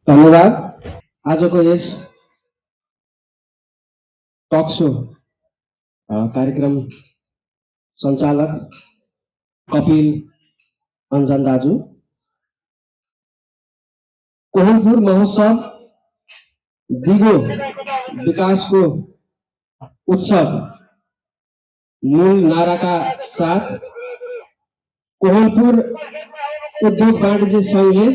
धन्यवाद। आजको यस talk so कार्यक्रम सञ्चालक कपिल अन्जन दाजु, कोहलपुर महोत्सव दिगो विकासको उत्सव मूल नाराका साथ कोहलपुर उद्योग वाणिज्य संघले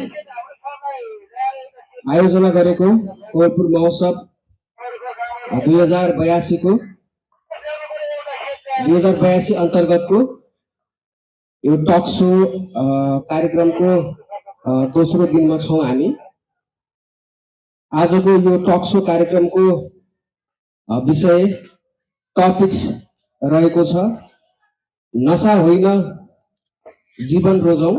आयोजना गरेको कोहलपुर महोत्सव 2082 अन्तर्गतको यो टक सो कार्यक्रमको दोस्रो दिनमा छौँ हामी। आजको यो टक सो कार्यक्रमको विषय टपिक्स रहेको छ नशा होइन जीवन रोजौं।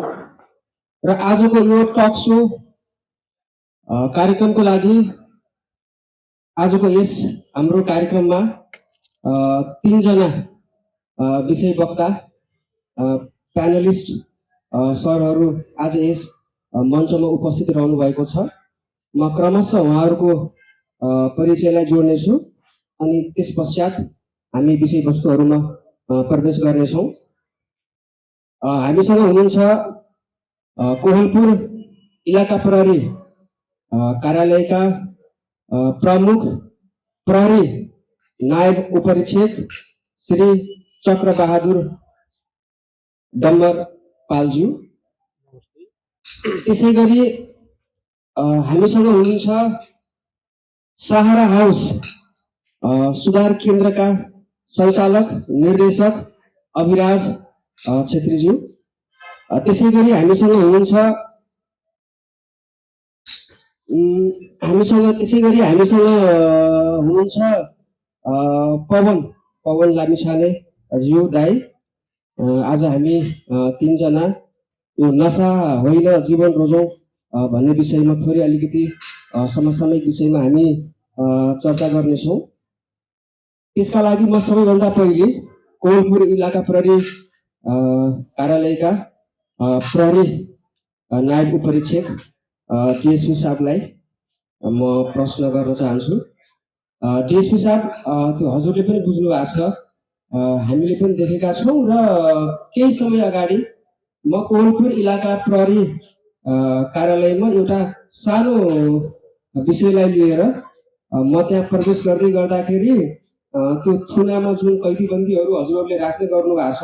र आजको यो टक सो कार्यक्रमको लागि आजको यस हाम्रो कार्यक्रममा 3 जना विषय वक्ता प्यानलिस्ट सरहरू आज यस मञ्चमा उपस्थित रहनु भएको छ। म क्रमशः उहाँहरूको परिचयलाई जोड्नेछु अनि त्यसपश्चात हामी विषयवस्तुहरूमा प्रवेश गर्नेछौँ। हामीसँग हुनुहुन्छ कोहलपुर इलाका प्रहरी कार्यालयका प्रमुख प्रहरी नायब उपरीक्षक श्री चक्रबहादुर डम्बर पालज्यू। त्यसै गरी हामीसँग हुनुहुन्छ सहारा हाउस सुधार केन्द्रका सञ्चालक निर्देशक अभिराज छेत्रीज्यू। त्यसै गरी हामीसँग हुनुहुन्छ पवन लामिछाने ज्यू दाई। आज हामी 3 जना यो नशा होइन जीवन रोजौं भन्ने विषयमा थोरै अलिकति समसामयिक विषयमा हामी चर्चा गर्नेछौँ। त्यसका लागि म सबैभन्दा पहिले कोहलपुर इलाका प्रहरी कार्यालयका प्रहरी नायब उपरीक्षक डिएसपी साहबलाई म प्रश्न गर्न चाहन्छु। डिएसपी साहब, त्यो हजुरले पनि बुझ्नु भएको छ, हामीले पनि देखेका छौँ र केही समय अगाडि म कोहलपुर इलाका प्रहरी कार्यालयमा एउटा सानो विषयलाई लिएर म त्यहाँ प्रवेश गर्दै गर्दाखेरि त्यो थुनामा जुन कैदीबन्दीहरू हजुरहरूले राख्ने गर्नु भएको छ,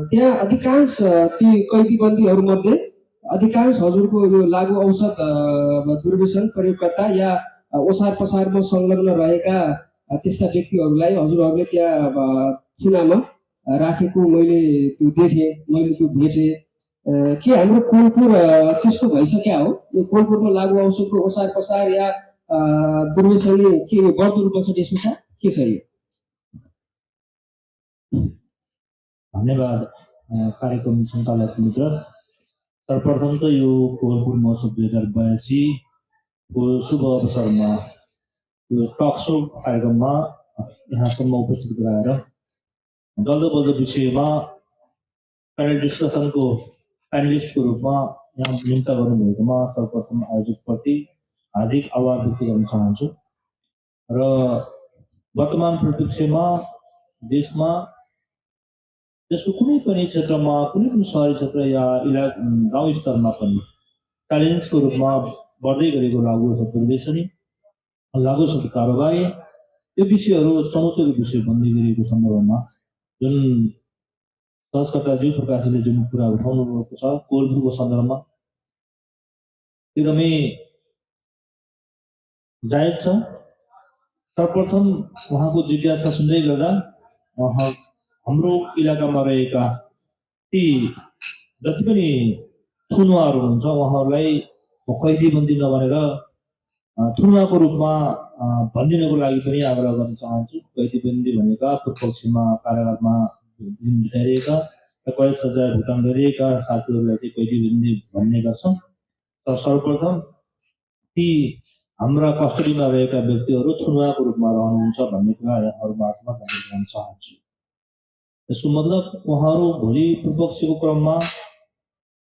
त्यहाँ अधिकांश ती कैदीबन्दीहरूमध्ये अधिकांश हजुरको यो लागु औषध दुर्व्यसन प्रयोगकर्ता या ओसार पसारमा संलग्न रहेका त्यस्ता व्यक्तिहरूलाई हजुरहरूले त्यहाँ थुनामा राखेको मैले त्यो देखेँ, मैले त्यो भेटेँ। के हाम्रो कोहलपुर त्यस्तो भइसक्यो हो? यो कोहलपुरमा लागु औषधको ओसार पसार या दुर्व्यसनी के बढ्दो रूपमा छ त्यसमा के छ यो? धन्यवाद कार्यक्रम सञ्चालक मित्र। सर्वप्रथम त यो कोहलपुर महोत्सव 2082 को शुभ अवसरमा यो टक सो कार्यक्रममा यहाँसम्म उपस्थित गराएर जल्दो बल्दो विषयमा प्यानल डिस्कसनको प्यानलिस्टको रूपमा यहाँ नियुक्त गर्नुभएकोमा सर्वप्रथम आयोजकप्रति हार्दिक आभार व्यक्त गर्न चाहन्छु। र वर्तमान परिप्रेक्ष्यमा देशमा त्यसको कुनै पनि क्षेत्रमा, कुनै पनि सहरी क्षेत्र या गाउँ स्तरमा पनि च्यालेन्जको रूपमा बढ्दै गरेको लागु औषध दुर्व्यसनी, लागु औषध कारोबारी, यो विषयहरू चुनौतीको विषय बन्दै गरेको सन्दर्भमा जुन सहकर्ताज्यू प्रकाशले जुन कुरा उठाउनु भएको छ कोहलपुरको सन्दर्भमा एकदमै जायज छ। सर्वप्रथम उहाँको जिज्ञासा सुन्दै गर्दा हाम्रो इलाकामा रहेका ती जति पनि थुनुवाहरू हुनुहुन्छ उहाँहरूलाई कैदीबन्दी नबनेर थुनुवाको रूपमा भनिदिनको लागि पनि आग्रह गर्न चाहन्छु। कैदीबन्दी भनेका पूर्वपक्षमा कारागारमा दिन बिताइरहेका र कैद सजाय भुक्तान गरिरहेका साथीहरूलाई चाहिँ कैदीबन्दी भन्ने गर्छौँ। सर्वप्रथम ती हाम्रा कस्टडीमा रहेका व्यक्तिहरू थुनुवाको रूपमा रहनुहुन्छ भन्ने कुरा यहाँहरूमाझमा जानकारी गर्न चाहन्छु। यसको मतलब उहाँहरू भोलि पूर्वपक्षको क्रममा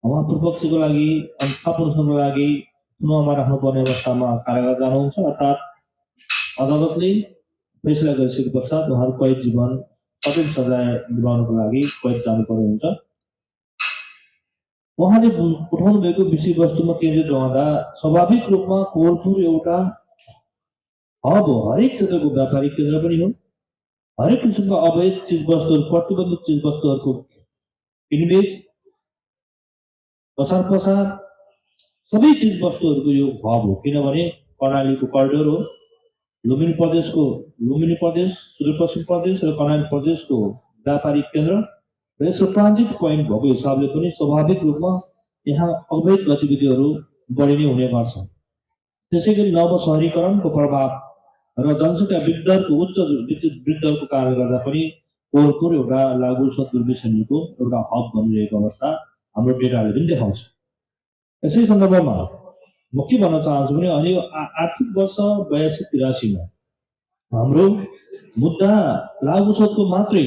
उहाँ पूर्वपक्षको लागि थाहा पुर्याउनको लागि थुनुवामा राख्नुपर्ने अवस्थामा कारागार जानुहुन्छ, अर्थात् अदालतले फैसला गरिसके पश्चात उहाँहरू कैद जीवन सबै सजाय निभाउनको लागि कैद जानुपर्ने हुन्छ। उहाँले उठाउनु भएको विषयवस्तुमा केन्द्रित रहँदा स्वाभाविक रूपमा कोलपुर एउटा हब हो, हरेक क्षेत्रको व्यापारिक केन्द्र पनि हो। हरेक किसिमका अवैध चिजवस्तुहरू, प्रतिबन्धित चिजवस्तुहरूको किनबेच, प्रसार प्रसार सबै चिजवस्तुहरूको यो हब हो, किनभने कर्णालीको करिडोर हो। लुम्बिनी प्रदेश, सुदूरपश्चिम प्रदेश र कर्णाली प्रदेशको व्यापारिक केन्द्र र यसको ट्रान्जिट पोइन्ट भएको हिसाबले पनि स्वाभाविक रूपमा यहाँ अवैध गतिविधिहरू बढी नै हुने गर्छ। त्यसै गरी नवशहरीकरणको प्रभाव र जनसङ्ख्या वृद्धिको उच्च वृद्धिको कारणले गर्दा पनि कोलपुर एउटा लागु औषध दुर्व्यसनीको एउटा हब बनिरहेको अवस्था हाम्रो डेटाले पनि देखाउँछ। यसै सन्दर्भमा म के भन्न चाहन्छु भने अहिले आर्थिक वर्ष 82-83 हाम्रो मुद्दा लागु औषधको मात्रै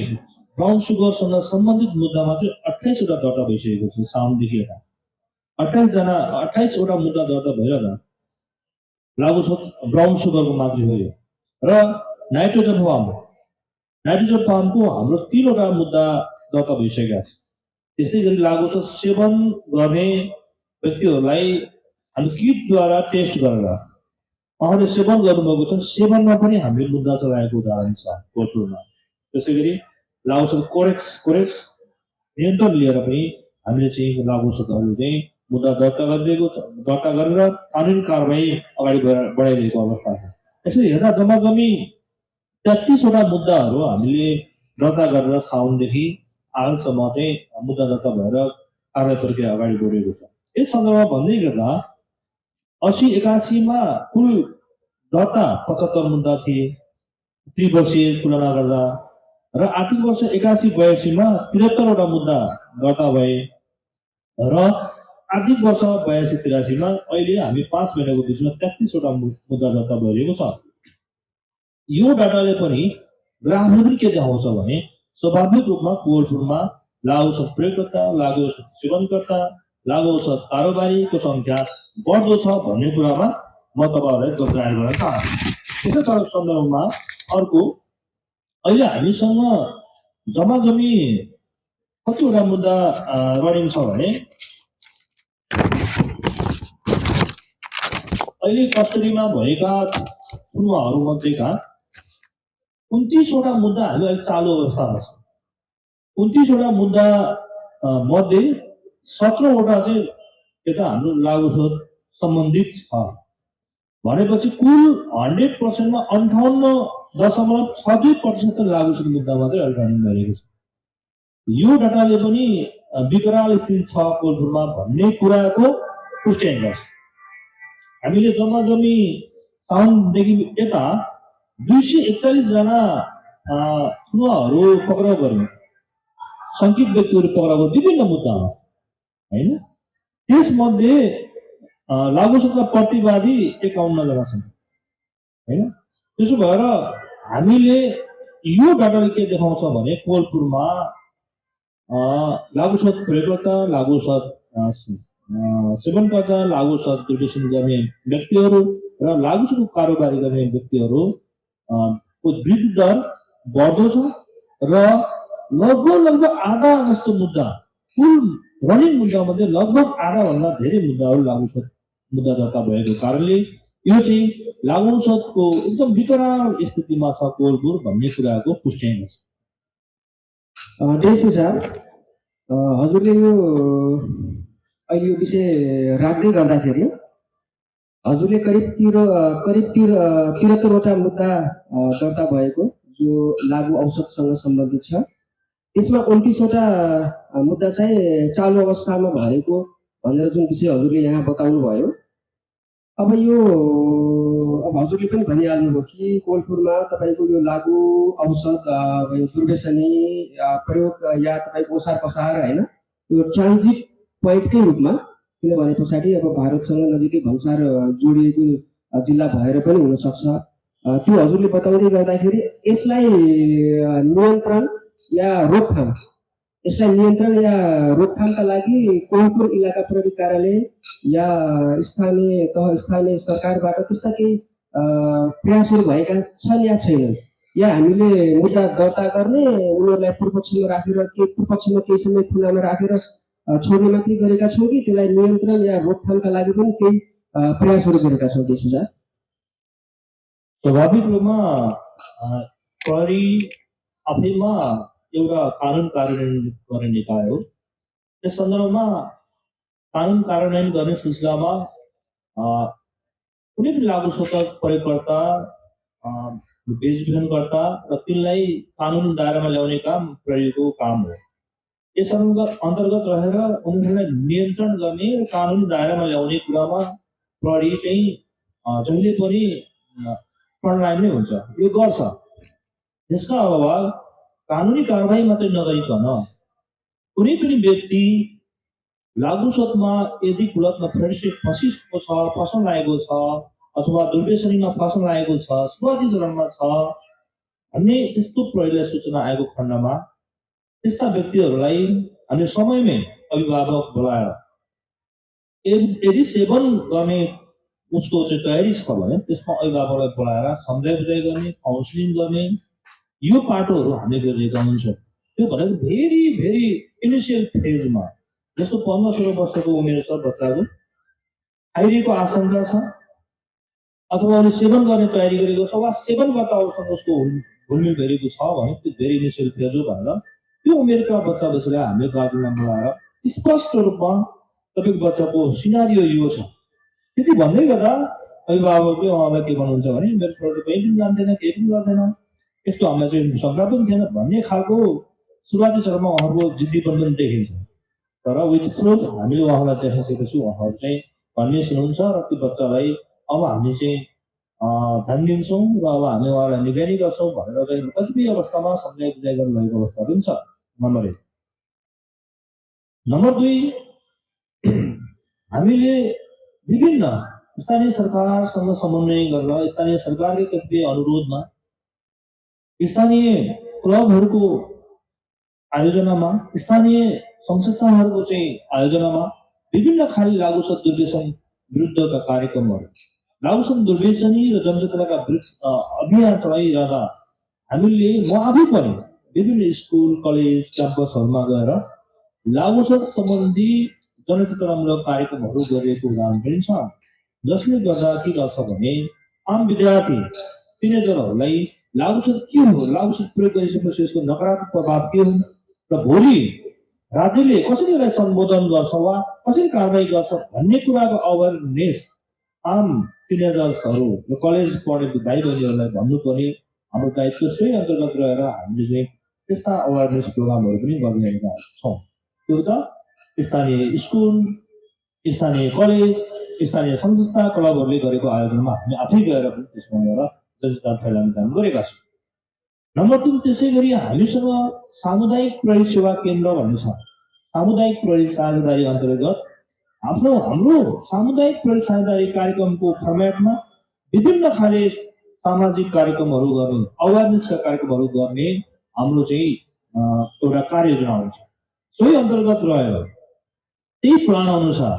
ब्राउन सुगरसँग सम्बन्धित मुद्दा मात्रै 28 वटा दर्ता भइसकेको छ। साउनदेखि यता 28 वटा मुद्दा दर्ता भइरहँदा लागु औषध ब्राउन सुगरको मात्रै हो यो। र नाइट्रोजन फार्मको हाम्रो 3 वटा मुद्दा दर्ता भइसकेका छ। त्यसै गरी लागु औषध सेवन गर्ने व्यक्तिहरूलाई हामी किटद्वारा टेस्ट गरेर उहाँले सेवन गर्नुभएको छ, सेवनमा पनि हामीले मुद्दा चलाएको उदाहरण छ कोलपुरमा। त्यसै गरी लागु औषध कोरेक्स नियन्त्रण लिएर पनि हामीले चाहिँ लागु औषधहरू चाहिँ मुद्दा दर्ता गरेर कानुनी कारबाही अगाडि बढाइरहेको अवस्था छ। यसरी हेर्दा जम्मा 33 वटा मुद्दाहरू हामीले दर्ता गरेर साउनदेखि आजसम्म चाहिँ मुद्दा दर्ता भएर कारबाही प्रक्रिया अगाडि बढेको छ। यस सन्दर्भमा भन्दै गर्दा 80-81 मा कुल दर्ता 75 मुद्दा थिए त्रिवर्षीय तुलना गर्दा, र आर्थिक वर्ष 81-82 मा 73 वटा मुद्दा दर्ता भए र आर्थिक वर्ष 82-83 मा अहिले हामी 5 महिनाको बिचमा 33 वटा मुद्दा दर्ता भइरहेको छ। यो डाटाले पनि ग्राफले पनि के देखाउँछ भने स्वाभाविक रूपमा कोलपुरमा लागु औषध प्रयोगकर्ता, लागु औषध सेवनकर्ता, लागु औषध कारोबारीको संख्या बढ्दो छ भन्ने कुरामा म तपाईँहरूलाई जोड जाहेर गर्न चाहन्छु। त्यसै सन्दर्भमा अर्को अहिले हामीसँग जम्मी कतिवटा मुद्दा रनिङ छ भने अहिले कस्टडीमा भएका थुनुवाहरूमध्येका 29 वटा मुद्दा हामी अहिले चालु अवस्थामा छ। 29 वटा मुद्दा मध्ये 17 वटा चाहिँ यता हाम्रो लागु औषध सम्बन्धित छ भनेपछि कुल 100% मा 58.62% लागु औषध मुद्दा मात्रै अहिले रनिङ गरेको छ। यो डाटाले पनि विकराल स्थिति छ कोलपुरमा भन्ने कुराको पुष्टि गर्छ। हामीले जम्मी साउनदेखि यता 241 जना थुनुवाहरू पक्राउ गर्यौं, शङ्कित व्यक्तिहरू पक्राउ गर्यौं विभिन्न मुद्दामा हैन। त्यसमध्ये लागु औषधका प्रतिवादी 51 जना छन् हैन। त्यसो भएर हामीले यो डाटाले के देखाउँछ भने कोलपुरमा लागु औषध प्रयोगकर्ता, लागु औषध सेवनकर्ता, लागु औषध दुर्व्यसन गर्ने व्यक्तिहरू र लागु औषधको कारोबारी गर्ने व्यक्तिहरू को वृद्धि दर बढ्दो छ र लगभग आधा जस्तो मुद्दा कुल रनिङ मुद्दामध्ये लगभग आधा भन्दा धेरै मुद्दाहरू लागु औषध मुद्दा दर्ता भएको कारणले यो चाहिँ लागु औषधको एकदम विकराल स्थितिमा छ कोलपुर भन्ने कुराको पुष्टि छ। त्यसो छ हजुरले यो अहिले यो विषय राख्दै गर्दाखेरि हजुरले करिब 73 वटा मुद्दा दर्ता भएको जो लागु औषधसँग सम्बन्धित छ। त्यसमा 29 वटा मुद्दा चाहिँ चालु अवस्थामा भएको भनेर जुन विषय हजुरले यहाँ बताउनु भयो। अब हजुरले पनि भनिहाल्नुभयो कि कोलपुरमा तपाईँको यो लागु औषध दुर्व्यसनी प्रयोग या तपाईँको ओसार पसार होइन यो ट्रान्जिट पोइन्टकै रूपमा, किनभने पछाडि अब भारतसँग नजिकै भन्सार जोडिएको जिल्ला भएर पनि हुनसक्छ। त्यो हजुरले बताउँदै गर्दाखेरि यसलाई नियन्त्रण या रोकथाम यसलाई नियन्त्रण या रोकथामका लागि कोहलपुर इलाका प्रहरी कार्यालय या स्थानीय सरकारबाट त्यस्ता केही प्रयासहरू भएका छन् या छैनन्, या हामीले मुद्दा दर्ता गर्ने उनीहरूलाई पूर्वपक्षमा केही समय खुलामा राखेर छोड्ने मात्रै गरेका छौँ कि त्यसलाई नियन्त्रण या रोकथामका लागि पनि केही प्रयासहरू गरेका छौँ देश सुझाव? स्वाभाविक रूपमा प्रहरी आफैमा एउटा कानुन कार्यान्वयन गर्ने निकाय हो। त्यस सन्दर्भमा कानुन कार्यान्वयन गर्ने सिलसिलामा कुनै पनि लागू स्वतः प्रयोगकर्ता, बेचबिखनकर्ता र तिनलाई कानुन दायरामा ल्याउने काम प्रहरीको काम हो। यस अन्तर्गत रहेर उनीहरूलाई नियन्त्रण गर्ने र कानुन दायरामा ल्याउने कुरामा प्रहरी चाहिँ जहिले पनि फ्रन्टलाइन नै हुन्छ, यो गर्छ। त्यसका अलावा कानुनी कारबाही मात्रै नगरिकन कुनै पनि व्यक्ति लागू स्वतमा यदि कुलतमा फसिएको छ, फस्न लागेको छ अथवा दुर्व्यसनीमा फस्न लागेको छ, सुरुवाती चरणमा छ भन्ने त्यस्तो प्रहरीलाई सूचना आएको खण्डमा त्यस्ता व्यक्तिहरूलाई हामी समयमै अभिभावक बोलाएर यदि सेवन गर्ने उसको चाहिँ तयारी छ भने त्यसमा अभिभावकलाई बोलाएर सम्झाइ बुझाइ गर्ने, काउन्सिलिङ गर्ने, यो पाटोहरू हामीले गरिरहेका हुन्छौँ। त्यो भनेको भेरी भेरी इनिसियल फेजमा, जस्तो 15-16 वर्षको उमेर छ बच्चाको, खाइरहेको आशंका छ अथवा उसले सेवन गर्ने तयारी गरेको छ वा सेवन गर्दा उसको घुलमिल भइरहेको छ भने त्यो भेरी इनिसियल फेज हो भनेर त्यो उमेरका बच्चालाई हामीले गार्जियनलाई बोलाएर स्पष्ट रूपमा तपाईँको बच्चाको सिनारियो यो छ त्यति भन्दै गर्दा अभिभावकले उहाँलाई के भन्नुहुन्छ भने मेरो छोराले कहीँ पनि जान्दैन, केही पनि गर्दैन, यस्तो हामीलाई चाहिँ शङ्का पनि थिएन भन्ने खालको सुरुवाती चरणमा उहाँहरूको जिद्दीपन पनि देखिन्छ। तर विथ प्रुफ हामीले उहाँलाई देखाइसकेपछि उहाँहरू चाहिँ भन्ने सुन्नुहुन्छ र त्यो बच्चालाई अब हामी चाहिँ ध्यान दिन्छौँ र अब हामी उहाँलाई निगरानी गर्छौँ भनेर चाहिँ कतिपय अवस्थामा सम्झाइ बुझाइ गर्न लागेको अवस्था पनि छ। नम्बर 1। नम्बर 2, हामीले विभिन्न स्थानीय सरकारसँग समन्वय गरेर स्थानीय सरकारले कतिपय अनुरोधमा स्थानीय क्लबहरूको आयोजनामा, स्थानीय संस्थाहरूको चाहिँ आयोजनामा विभिन्न खाली लागुसत दुर्व्यसन विरुद्धका कार्यक्रमहरू, लागुसत दुर्व्यसनी र जनचेतनाका अभियान चलाइरहँदा हामीले म आफै पनि विभिन्न स्कुल, कलेज, क्याम्पसहरूमा गएर लागुसत सम्बन्धी जनचेतनामूलक कार्यक्रमहरू गरिएको उदाहरण पनि छ। जसले गर्दा के गर्छ भने आम विद्यार्थी, टिनेजरहरूलाई लागुसत के हो, लागुसत प्रयोग गरिसकेपछि यसको नकारात्मक प्रभाव के हुन् र भोलि राज्यले कसरी यसलाई सम्बोधन गर्छ वा कसरी कारबाही गर्छ भन्ने कुराको अवेरनेस आम टिनेजर्सहरू र कलेज पढ्ने भाइ बहिनीहरूलाई भन्नुपर्ने हाम्रो दायित्व सोही अन्तर्गत रहेर हामीले चाहिँ त्यस्ता अवेरनेस प्रोग्रामहरू पनि गरिरहेका छौँ। त्यो त स्थानीय स्कुल, स्थानीय कलेज, स्थानीय संस्था, क्लबहरूले गरेको आयोजनामा हामी आफै गएर पनि त्यसमा गएर जनचेतना फैलाउने काम गरेका छौँ। नम्बर 3, त्यसै गरी हामीसँग सामुदायिक प्रहरी सेवा केन्द्र भन्ने छ। सामुदायिक प्रहरी साझेदारी अन्तर्गत हाम्रो सामुदायिक प्रहरी साझेदारी कार्यक्रमको फर्मेटमा विभिन्न खाले सामाजिक कार्यक्रमहरू गर्ने, अवेरनेसका कार्यक्रमहरू गर्ने हाम्रो चाहिँ एउटा कार्ययोजना हुन्छ। सोही अन्तर्गत रहेर त्यही प्लान अनुसार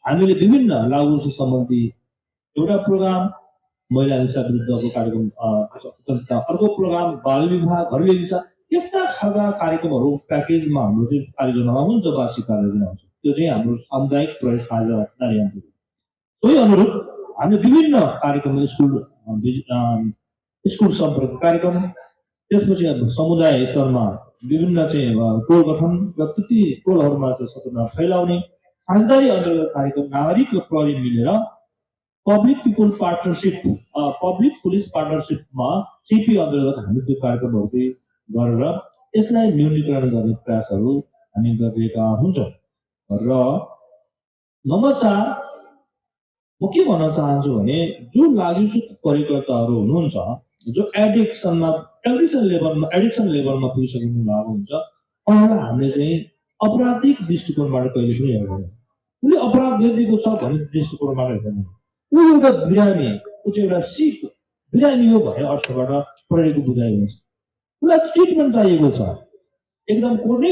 हामीले विभिन्न लागु सम्बन्धी एउटा प्रोग्राम महिला हिंसा विरुद्धको कार्यक्रम, अर्को प्रोग्राम बाल विवाह, घरेलु हिंसा, यस्ता खालका कार्यक्रमहरू प्याकेजमा हाम्रो चाहिँ कार्ययोजनामा हुन्छ, वार्षिक कार्ययोजना हुन्छ। त्यो चाहिँ हाम्रो सामुदायिक प्रहरी साझेदारी अन्तर्गत। सोही अनुरूप हामीले विभिन्न कार्यक्रम, स्कुल सम्पर्क कार्यक्रम, त्यसपछि समुदाय स्तरमा विभिन्न चाहिँ टोल गठन र ती टोलहरूमा चाहिँ सचेतना फैलाउने साझेदारी अन्तर्गत कार्यक्रम, नागरिक र प्रहरी मिलेर पब्लिक पुलिस पार्टनरसिपमा सिपी अन्तर्गत हामी त्यो कार्यक्रमहरू चाहिँ गरेर यसलाई न्यूनीकरण गर्ने प्रयासहरू हामी गरिरहेका हुन्छौँ। र नम्बर 4, म के भन्न चाहन्छु भने जो लागुसुत प्रयोगकर्ताहरू हुनुहुन्छ, जो एडिक्सन लेभलमा पुगिसक्नु भएको हुन्छ, उहाँलाई हामीले चाहिँ अपराधिक दृष्टिकोणबाट कहिले पनि हेर्दैन। उसले अपराध गरिदिएको छ भन्ने दृष्टिकोणबाट हेर्दैन। ऊ एउटा बिरामी, ऊ चाहिँ एउटा सिक बिरामी हो भन्ने अर्थबाट प्रहरीको बुझाइ हुन्छ। उसलाई ट्रिटमेन्ट चाहिएको छ, एकदम कुनै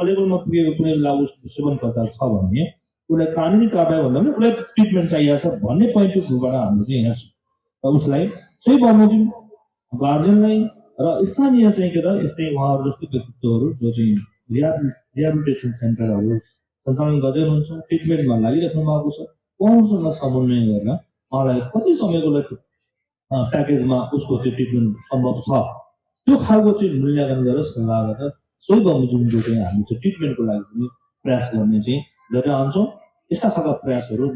लेभलमा पुगेको कुनै लागु सेवनकर्ता छ भने उसलाई कानुनी कारबाही भन्दा पनि उसलाई ट्रिटमेन्ट चाहिएको छ भन्ने पोइन्ट अफ भ्यूबाट हामीले चाहिँ यहाँ र उसलाई सही बमोजिम गार्जेनलाई र स्थानीय चाहिँ के त यस्तै उहाँहरू जस्तो व्यक्तित्वहरू जो चाहिँ रिहाबिलिटेसन सेन्टरहरू सञ्चालन गर्दै हुनुहुन्छ ट्रिटमेन्टमा लागिराख्नु भएको छ उहाँहरूसँग समन्वय गरेर उहाँलाई कति समयको लागि प्याकेजमा उसको चाहिँ ट्रिटमेन्ट सम्भव छ त्यो खालको चाहिँ मूल्याङ्कन गरेर सल्लाह गरेर सोही बमोजिमको चाहिँ हामी चाहिँ ट्रिटमेन्टको लागि पनि प्रयास गर्ने चाहिँ गरिरहन्छौँ यस्ता खालका प्रयासहरू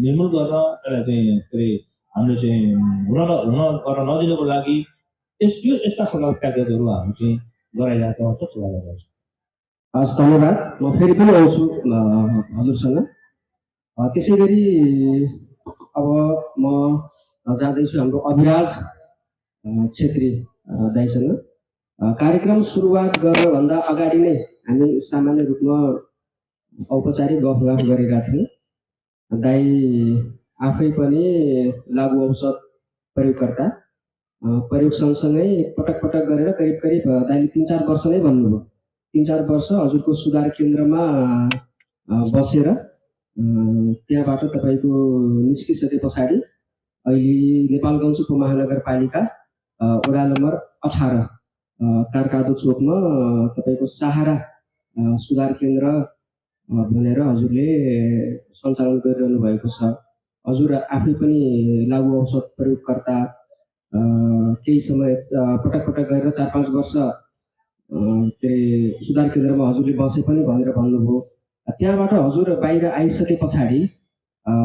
निर्मूल गरेर यसलाई चाहिँ के अरे हामीले चाहिँ हुन गर्न नदिनको लागि यस्ता खालका प्याकेजहरू हामी चाहिँ गराइरहेका हुन्छ चलाइरहेका छौँ। हस् धन्यवाद। म फेरि पनि आउँछु हजुरसँग। त्यसै गरी अब म जाँदैछु हाम्रो अभिराज छेत्री दाइसँग। कार्यक्रम सुरुवात गर्नभन्दा अगाडि नै हामी सामान्य रूपमा औपचारिक गफगाफ गरेका थियौँ। दाइ आफै पनि लागु औषध प्रयोगकर्ता, प्रयोग सँगसँगै पटक पटक गरेर करिब करिब दाइले 3-4 वर्ष नै भन्नुभयो। 3-4 वर्ष हजुरको सुधार केन्द्रमा बसेर त्यहाँबाट तपाईँको निस्किसके पछाडि अहिले नेपालगञ्ज उपमहानगरपालिका वडा नम्बर 18 कारकादो चोकमा तपाईँको सहारा सुधार केन्द्र भनेर हजुरले सञ्चालन गरिरहनु भएको छ। हजुर आफै पनि लागु औषध प्रयोगकर्ता, केही समय पटक पटक गरेर 4-5 वर्ष के सुधार केन्द्रमा हजुरले बसे पनि भनेर भन्नुभयो। त्यहाँबाट हजुर बाहिर आइसके पछाडि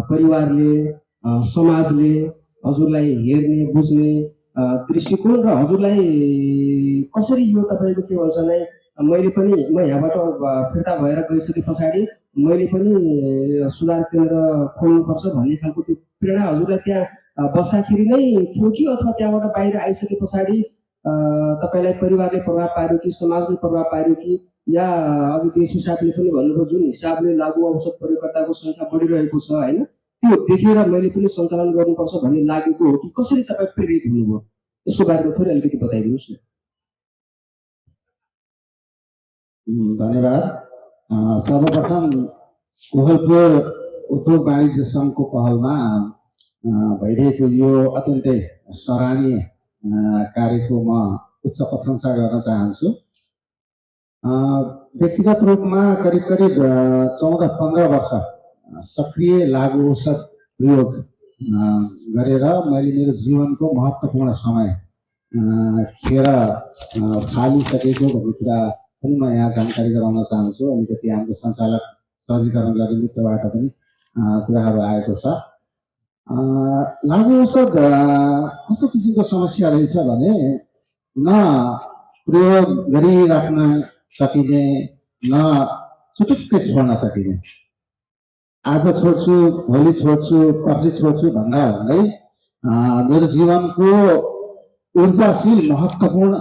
परिवारले समाजले हजुरलाई हेर्ने बुझ्ने दृष्टिकोण र हजुरलाई कसरी यो तपाईँको के भन्छ नै मैले पनि म यहाँबाट फिर्ता भएर गइसके पछाडि मैले पनि सुधार केन्द्र खोल्नुपर्छ भन्ने खालको त्यो प्रेरणा हजुरलाई त्यहाँ बस्दाखेरि नै थियो कि अथवा त्यहाँबाट बाहिर आइसके पछाडि तपाईँलाई परिवारले प्रभाव पार्यो कि समाजले प्रभाव पार्यो कि या अघि देशमी साहबले पनि भन्नुभयो जुन हिसाबले लागु औषध प्रयोगकर्ताको सङ्ख्या बढिरहेको छ होइन त्यो देखेर मैले पनि सञ्चालन गर्नुपर्छ भन्ने लागेको हो कि कसरी तपाईँ प्रेरित हुनुभयो यसको बारेमा थोरै अलिकति बताइदिनुहोस् न। धन्यवाद। सर्वप्रथम कोहलपुर उद्योग वाणिज्य सङ्घको पहलमा भइरहेको यो अत्यन्तै सराहनीय कार्यको म उच्च प्रशंसा गर्न चाहन्छु। व्यक्तिगत रूपमा करिब करिब 14-15 वर्ष सक्रिय लागु औषध प्रयोग गरेर मैले मेरो जीवनको महत्त्वपूर्ण समय खेर फालिसकेको भन्ने कुरा पनि म यहाँ जानकारी गराउन चाहन्छु। अलिकति हाम्रो सञ्चालक सहजीकरण गर्ने मित्रबाट पनि कुराहरू आएको छ। लागु औषध कस्तो किसिमको समस्या रहेछ भने न प्रयोग गरिराख्न सकिने न चुटुक्कै छोड्न सकिने। आज छोड्छु भोलि छोड्छु पर्सि छोड्छु भन्दा भन्दै मेरो जीवनको ऊर्जाशील महत्त्वपूर्ण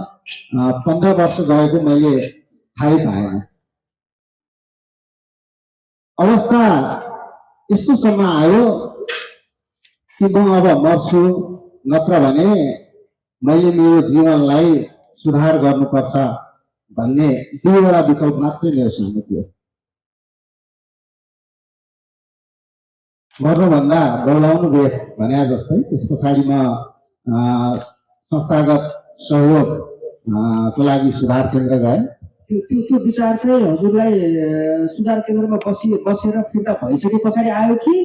15 वर्ष गएको मैले थाहै पाएन। अवस्था यस्तोसम्म आयो कि म अब मर्छु नत्र भने मैले मेरो जीवनलाई सुधार गर्नुपर्छ भन्ने दुईवटा विकल्प मात्रै मेरो सामु थियो। मर्नुभन्दा बौलाउनु बेस भने जस्तै त्यस पछाडि म संस्थागत सहयोगको लागि सुधार केन्द्र गएँ। त्यो विचार चाहिँ हजुरलाई सुधार केन्द्रमा बसेर फिर्ता भइसके पछाडि आयो कि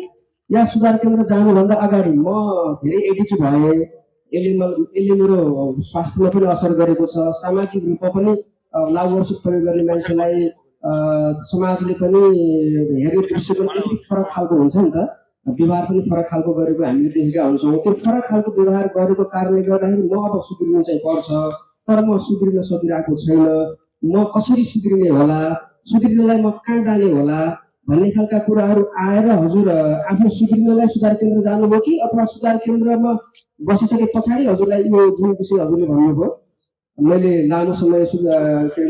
या सुधार केन्द्र जानुभन्दा अगाडि म धेरै एडिक्ट भएँ, यसले मेरो स्वास्थ्यमा पनि असर गरेको छ, सामाजिक रूपमा पनि लागु औषध प्रयोग गर्ने मान्छेलाई समाजले पनि हेर्ने दृष्टिकोण अलिकति फरक खालको हुन्छ नि त, व्यवहार पनि फरक खालको गरेको हामीले देखेका हुन्छौँ। त्यो फरक खालको व्यवहार गरेको कारणले गर्दाखेरि म अब सुध्रिनु चाहिँ पर्छ, तर म सुध्रिन सकिरहेको छैन, म कसरी सुध्रिने होला, सुध्रिनलाई म कहाँ जाने होला भन्ने खालका कुराहरू आएर हजुर आफ्नो सुध्रिनलाई सुधार केन्द्र जानुभयो कि अथवा सुधार केन्द्रमा बसिसके पछाडि हजुरलाई यो जुन विषय हजुरले भन्नुभयो मैले लामो समय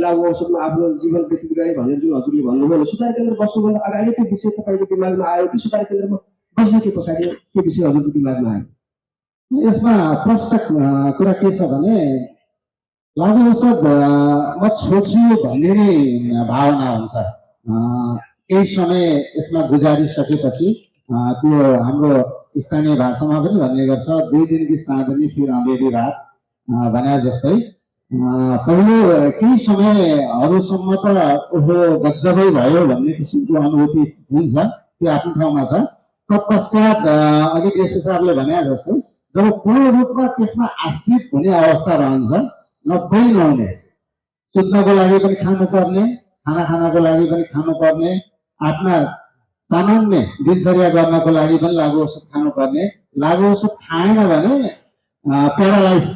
लागु औषधमा आफ्नो जीवन व्यतीत गरेँ भनेर जुन हजुरले भन्नुभयो सुधार केन्द्र बस्नुभन्दा अगाडि त्यो विषय तपाईँको दिमागमा आयो कि सुधार केन्द्रमा बसिसके पछाडि त्यो विषय हजुरको दिमागमा आयो? यसमा प्रश्न कुरा के छ भने लागु औषध म छोड्छु भन्ने नै भावना हुन्छ। केही समय यसमा गुजारिसकेपछि त्यो हाम्रो स्थानीय भाषामा पनि भन्ने गर्छ 2 दिन की चाँदनी फिर अँधेरी रात भने जस्तै पहिलो केही समयहरूसम्म त ओहो गजबै भयो भन्ने किसिमको अनुभूति हुन्छ, त्यो आफ्नो ठाउँमा छ। तत्पश्चात अघि डिएसपी साहबले भने जस्तै जब पूर्ण रूपमा त्यसमा आश्रित हुने अवस्था रहन्छ, नभई नहुने, सुत्नको लागि पनि खानुपर्ने, खाना खानको लागि पनि खानुपर्ने, आफ्ना सामान्य दिनचर्या गर्नको लागि पनि लागु औषध खानुपर्ने, लागु औषध खाएन भने प्यारालाइज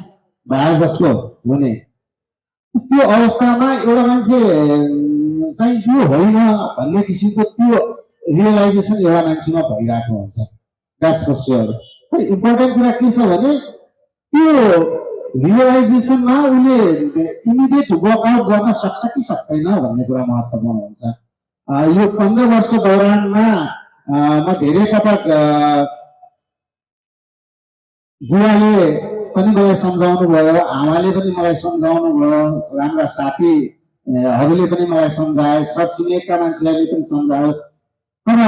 भए जस्तो हुने, त्यो अवस्थामा एउटा मान्छे चाहिँ यो होइन भन्ने किसिमको त्यो रियलाइजेसन एउटा मान्छेमा भइरहेको हुन्छ। That's for sure. इम्पोर्टेन्ट कुरा के छ भने त्यो रियलाइजेसनमा उसले इमिडिएट वर्कआउट गर्न सक्छ कि सक्दैन भन्ने कुरा महत्त्वपूर्ण हुन्छ। यो 15 वर्षको दौरानमा म धेरै पटक बुवाले पनि मलाई सम्झाउनु भयो, आमाले पनि मलाई सम्झाउनु भयो, राम्रा साथीहरूले पनि मलाई सम्झाए, छरछिमेकका मान्छेहरूले पनि सम्झायो। तर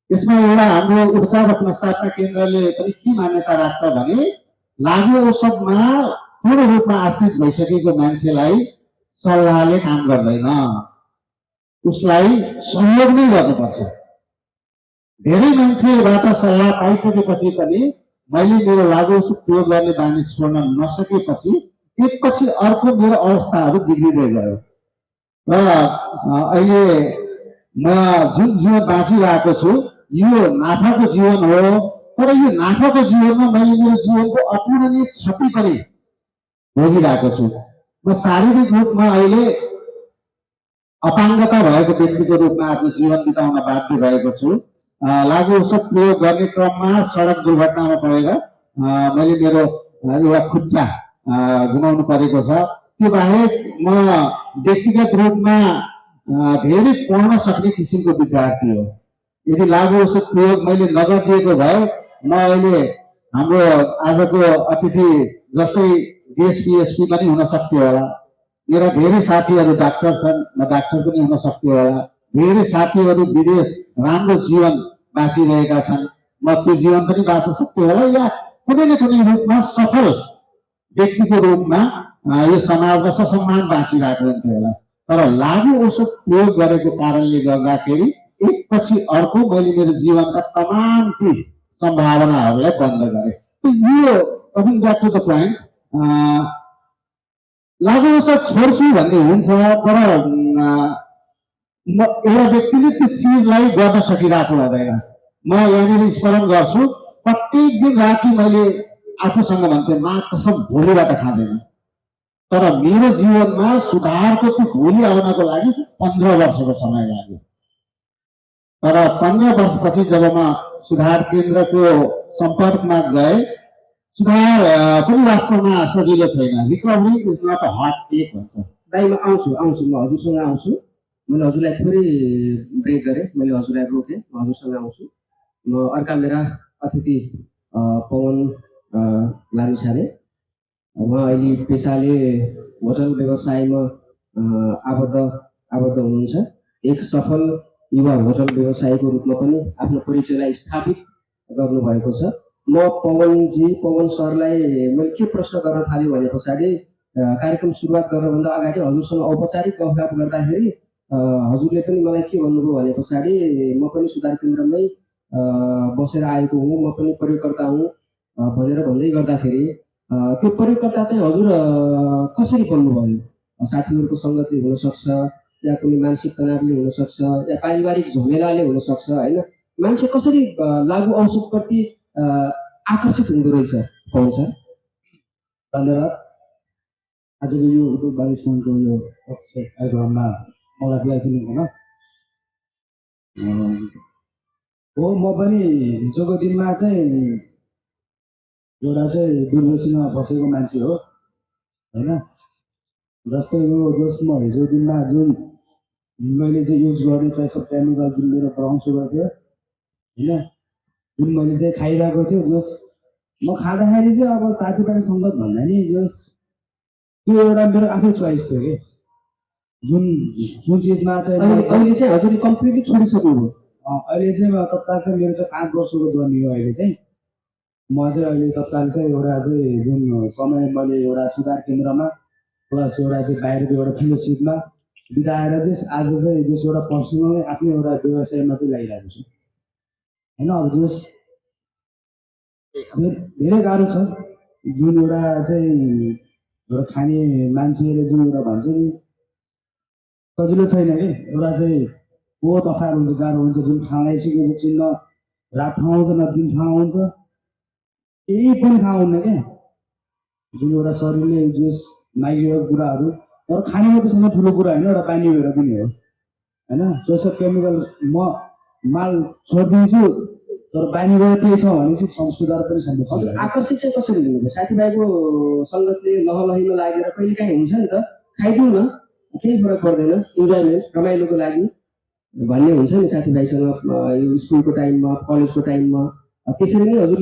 यसमा एउटा हाम्रो उपचार र पुनर्स्थापना केन्द्रले पनि के मान्यता राख्छ भने लागु औषधमा पूर्ण रूपमा आश्रित भइसकेको मान्छेलाई सल्लाहले काम गर्दैन, उसलाई सहयोग नै गर्नुपर्छ। धेरै मान्छेबाट सल्लाह पाइसकेपछि पनि मैले मेरो लागु औषध प्रयोग गर्ने बानी छोड्न नसकेपछि एकपछि अर्को मेरो अवस्थाहरू बिग्रिँदै गयो र अहिले म जुन जीवन बाँचिरहेको छु यो नाफाको जीवन हो। तर यो नाफाको जीवनमा मैले मेरो जीवनको अपूरणीय क्षति पनि भोगिरहेको छु। म शारीरिक रूपमा अहिले अपाङ्गता भएको व्यक्तिको रूपमा आफ्नो जीवन बिताउन बाध्य भएको छु। लागु औषध प्रयोग गर्ने क्रममा सडक दुर्घटनामा परेर मैले मेरो एउटा खुट्टा गुमाउनु परेको छ। त्यो बाहेक म व्यक्तिगत रूपमा धेरै पढ्न सक्ने किसिमको विद्यार्थी हो। यदि लागु औषध प्रयोग मैले नगरिदिएको भए म अहिले हाम्रो आजको अतिथि जस्तै डिएसपी एसपी पनि हुन सक्थ्यो होला। मेरा धेरै साथीहरू डाक्टर छन्, म डाक्टर पनि हुन सक्थ्यो होला। धेरै साथीहरू विदेश राम्रो जीवन बाँचिरहेका छन्, म त्यो जीवन पनि बाँच्न सक्थ्यो होला या कुनै न कुनै रूपमा सफल व्यक्तिको रूपमा यो समाजमा ससम्मान बाँचिरहेको हुन्थ्यो होला। तर लागु औषध प्रयोग गरेको कारणले गर्दाखेरि एकपछि अर्को मैले मेरो जीवनका तमाम ती सम्भावनाहरूलाई बन्द गरेँ। यो coming back to the point, लागु औषध छोड्छु भन्ने हुन्छ, तर एउटा व्यक्तिले त्यो चिजलाई गर्न सकिरहेको हुँदैन। म यहाँनिर स्मरण गर्छु, प्रत्येक दिन राति मैले आफूसँग भन्थेँ मा कसम भोलिबाट खाँदैन। तर मेरो जीवनमा सुधारको त्यो भोलि आउनको लागि 15 वर्षको समय लाग्यो। तर 15 वर्षपछि जब म सुधार केन्द्रको सम्पर्कमा गए, सुधार पनि वास्तवमा सजिलो छैन। Recovery is not a hot take भन्छ। दाइ म आउँछु म हजुरसँग आउँछु। मैले हजुरलाई थोरै ब्रेक गरेँ, मैले हजुरलाई रोकेँ, म हजुरसँग आउँछु। म अर्का मेरा अतिथि पवन लामिछाने, उहाँ अहिले पेसाले होटल व्यवसायमा आबद्ध हुनुहुन्छ। एक सफल युवा होटल व्यवसायीको रूपमा पनि आफ्नो परिचयलाई स्थापित गर्नुभएको छ। म पवन सरलाई मैले के प्रश्न गर्न थाल्यो भने पछाडि कार्यक्रम सुरुवात गर्नभन्दा अगाडि हजुरसँग औपचारिक गफगाफ गर्दाखेरि हजुरले पनि मलाई के भन्नुभयो भने पछाडि म पनि सुधार केन्द्रमै बसेर आएको हुँ, म पनि प्रयोगकर्ता हुँ भनेर भन्दै गर्दाखेरि त्यो प्रयोगकर्ता चाहिँ हजुर कसरी बन्नुभयो? साथीहरूको सङ्गतले हुनसक्छ या कुनै मानसिक तनावले हुनसक्छ या पारिवारिक झमेलाले हुनसक्छ होइन। मान्छे कसरी लागु औषधप्रति आकर्षित हुँदो रहेछ पवन सर? धन्यवाद। आजको यो उद्योग 22 सनको यो कार्यक्रममा मलाई बोलाइदिनु हुन हो। म पनि हिजोको दिनमा चाहिँ एउटा चाहिँ दुर्दशीमा बसेको मान्छे हो होइन। जस्तै यो जसमा हिजो दिनमा जुन मैले चाहिँ युज गर्ने ट्राइसप केमिकल जुन मेरो ब्राउन सुगर थियो होइन, जुन मैले चाहिँ खाइरहेको थियो, जस म खाँदाखेरि चाहिँ अब साथीभाइ सङ्गत भन्दा नि जस त्यो एउटा मेरो आफै चोइस थियो कि जुन जुन चिजमा चाहिँ अहिले चाहिँ हजुरले कम्प्लिटली छोडिसक्नुभयो। अहिले चाहिँ म तत्काल चाहिँ मेरो चाहिँ 5 वर्षको जर्नी हो अहिले चाहिँ। म चाहिँ अहिले तत्काल चाहिँ एउटा चाहिँ जुन समय मैले एउटा सुधार केन्द्रमा प्लस एउटा चाहिँ बाहिरको एउटा फेलोसिपमा बिताएर चाहिँ आज चाहिँ जस एउटा पर्सनल आफ्नो एउटा व्यवसायमा चाहिँ लागिरहेको छु होइन। अब जस धेरै गाह्रो छ जुन एउटा चाहिँ एउटा खाने मान्छेले जुन एउटा भन्छ नि सजिलो छैन कि एउटा चाहिँ बहुत अप्ठ्यारो हुन्छ गाह्रो हुन्छ। जुन ठाउँलाई सिकेपछि न रात ठाउँ आउँछ न दिन ठाउँ आउँछ केही पनि थाहा हुन्न क्या जुन एउटा शरीरले जस मागिरहेको कुराहरू। तर खाने मात्रै सँग ठुलो कुरा होइन एउटा बानी भएर पनि हो होइन। जस्तो केमिकल म माल छोडिदिन्छु तर बानी भएर त्यही छ भने चाहिँ सुधार पनि सम्भव हजुर छ। आकर्षित चाहिँ कसरी हुनुभयो? साथीभाइको सङ्गतले लहलहीमा लागेर कहिले काहीँ हुन्छ नि त खाइदिउँ न केही फरक पर्दैन इन्जोयमेन्ट रमाइलोको लागि भन्ने हुन्छ नि साथीभाइसँग यो स्कुलको टाइममा कलेजको टाइममा। त्यसरी नै हजुर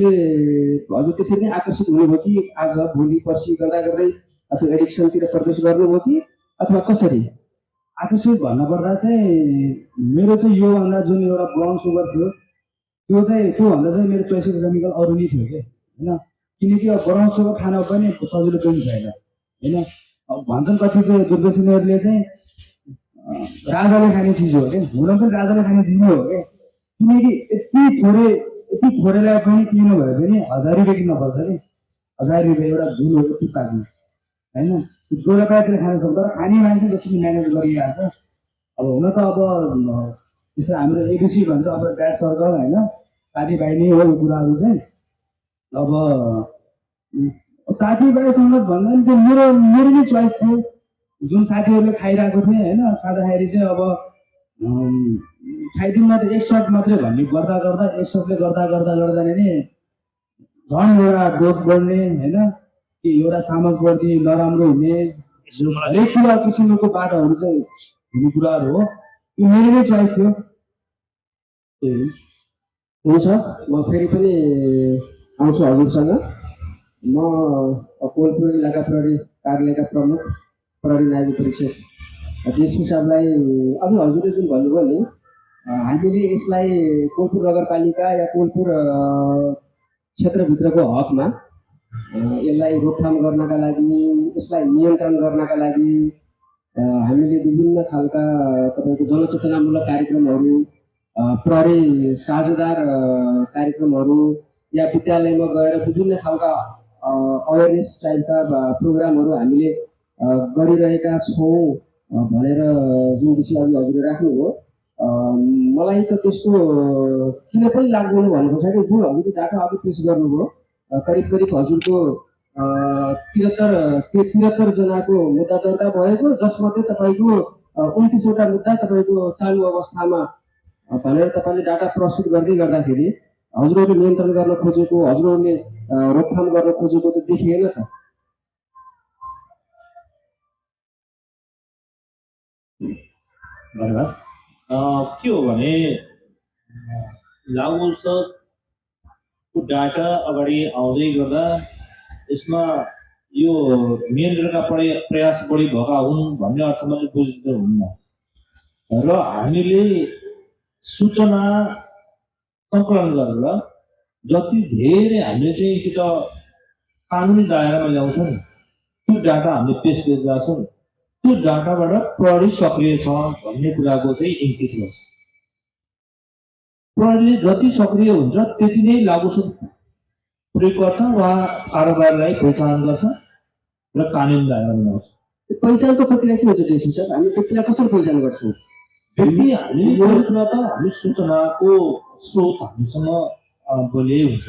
त्यसरी नै आकर्षित हुनुभयो कि आज भोलि पर्सि गर्दा गर्दै अथवा एडिक्सनतिर प्रवेश गर्नुभयो कि अथवा कसरी? आकर्षित भन्नुपर्दा चाहिँ मेरो चाहिँ योभन्दा जुन एउटा ब्राउन सुगर थियो त्योभन्दा चाहिँ मेरो चोइसको केमिकल अरू नै थियो कि होइन। किनकि अब ब्राउन सुगर खान पनि सजिलो पनि छैन होइन। अब भन्छन् कति चाहिँ दुर्व्यसनीहरूले चाहिँ राजाले खाने चिज हो क्या, हुन पनि राजाले खाने चिज नै हो क्या। किनकि यति थोरैलाई पनि किन्नु भए पनि 1000 रुपियाँ किन्न पर्छ कि 1000 रुपियाँ एउटा धुलो यति पाक्ने होइन। जोडा प्रायले खान सक्छ तर खाने मान्छे जसरी म्यानेज गरिरहेको छ। अब हुन त अब जस्तो हाम्रो एबिसी भन्छ अब ड्याड सर्कल होइन साथीभाइ नै हो यो कुराहरू चाहिँ। अब साथीभाइसँग भन्दा पनि त्यो मेरो नै चोइस थियो जुन साथीहरूले खाइरहेको थिएँ होइन। खाँदाखेरि चाहिँ अब खाइदिउँ त एक सर्ट मात्रै भन्ने गर्दा गर्दा एक सर्टले गर्दा नै झन् एउटा डोज बढ्ने होइन कि एउटा सामग्री नराम्रो हुने हरेक कुरा किसिमको बाटोहरू चाहिँ हुने कुराहरू हो। यो मेरो नै चोइस थियो। हुन्छ म फेरि पनि आउँछु हजुरसँग। म कोलपुर इलाका प्रहरी कार्यालयका प्रमुख प्रहरी नायब परीक्षक डिएसपी साहबलाई अघि हजुरले जुन भन्नुभयो नि हामीले यसलाई कोलपुर नगरपालिका या कोलपुर क्षेत्रभित्रको हकमा यसलाई रोकथाम गर्नका लागि यसलाई नियन्त्रण गर्नका लागि हामीले विभिन्न खालका तपाईँको जनचेतनामूलक कार्यक्रमहरू प्रहरी साझेदार कार्यक्रमहरू या विद्यालयमा गएर विभिन्न खालका अवेरनेस टाइपका प्रोग्रामहरू हामीले गरिरहेका छौँ भनेर जुन विषय अघि हजुरले राख्नुभयो मलाई त त्यस्तो किन पनि लाग्दैन भनेको छ कि जुन हजुरले डाटा अघि पेस गर्नुभयो करिब हजुरको 73 जनाको मुद्दा दर्ता भएको जसमध्ये तपाईँको 29वटा मुद्दा तपाईँको चालु अवस्थामा भनेर तपाईँले डाटा प्रस्तुत गर्दाखेरि हजुरहरूले नियन्त्रण गर्न खोजेको हजुरहरूले रोकथाम गर्न खोजेको त देखिएन त। धन्यवाद। के हो भने लागु औषधको डाटा अगाडि आउँदै गर्दा यसमा यो नियन्त्रणका प्रयास बढी भएका हुन् भन्ने अर्थमा चाहिँ बुझ्नु हुन्न र हामीले सूचना सङ्कलन गरेर जति धेरै हामीले चाहिँ कि त कानुनी दायरामा ल्याउँछौँ त्यो डाटा हामीले पेस गरिरहेका छौँ त्यो डाटाबाट प्रहरी सक्रिय छ भन्ने कुराको चाहिँ इङ्गित गर्छ। प्रहरीले जति सक्रिय हुन्छ त्यति नै लागु प्रयोगकर्ता वा कारोबारलाई पहिचान गर्छ र कानुन दायरामा ल्याउँछ। पहिचानको प्रक्रिया के हुन्छ डिएसपी साहब? हामी व्यक्तिलाई कसरी पहिचान गर्छौँ? व्यक्ति हामीले यो कुरा त हामी सूचनाको स्रोत हामीसँग बोले हुन्छ।